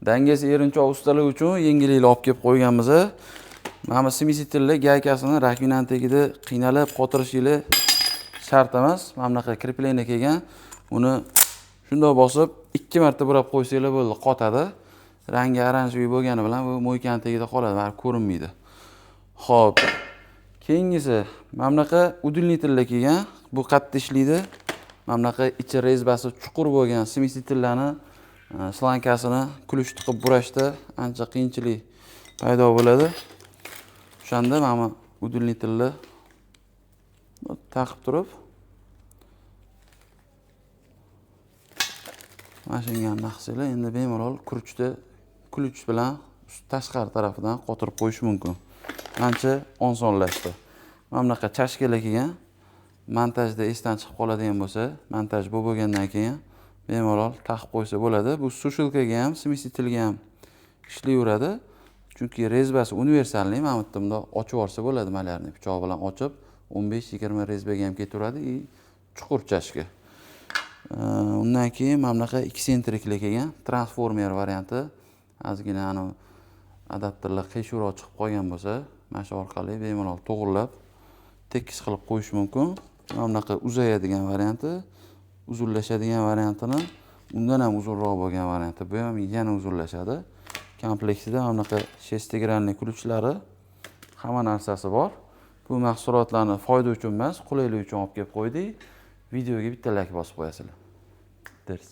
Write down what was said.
Dangas erinchoq ustalar uchun yengilliklar olib kelib qo'yganmiz. Mana bu смеситель lar gaykasini раковина tagida qiynalib qotirishinglar shart emas. Mana bunaqa крепление kelgan. Uni shundoq bosib 2 marta burab qo'ysanglar bo'ldi, qotadi. Rangi оранжевый bo'lgani bilan bu мойка ni tagida qoladi, baribir ko'rinmaydi. Xo'p, keyingisi mana bunaqa удлинитель lar kelgan. Bu qayerda ishlaydi? Mana bunaqa ichi резьба si chuqur bo'lgan смеситель larni шланга sini ключ tiqib burashda ancha qiyinchilik paydo bo'ladi. O'shanda mana bu удлинитель ni taqib turib mana shunga naqsanglar, endi bemalol kurchda ключ bilan tashqari tarafidan qotirib qo'yish mumkin. Ancha osonlashdi. Mana bunaqa chashkalar kelgan. Montajda esdan chiqib qoladigan bo'lsa, montaj bo'lib bo'lgandan keyin bemalol taqib qo'ysa bo'ladi. Bu сушилка ga ham, смеситель ga ham ishlayveradi. Chunki резьба si универсальный, mana bu yerda bundoq ochib yuborsa bo'ladi, малярный pichoq bilan ochib 15-20 резьба ga ham ketaveradi и chuqur chashka. Undan keyin mana bunaqa ekssentriklar kelgan, transformer varianti. Ozgina anavi adapterlar qiyshuvroq chiqib qolgan bo'lsa, mana shu orqali bemalol to'g'rilab tekis qilib qo'yish mumkin. Mana bunaqa uzayadigan varianti, uzunlashadigan variantini, undan ham uzunroq bo'lgan varianti, bu ham yana uzunlashadi. Kompleksida mana bunaqa шестигранный ключ lari, hamma narsasi bor. Bu mahsulotlarni foyda uchun emas, qulaylik uchun olib kelib qo'ydik. Videoga bitta like bosib qo'yasizlar. Ders.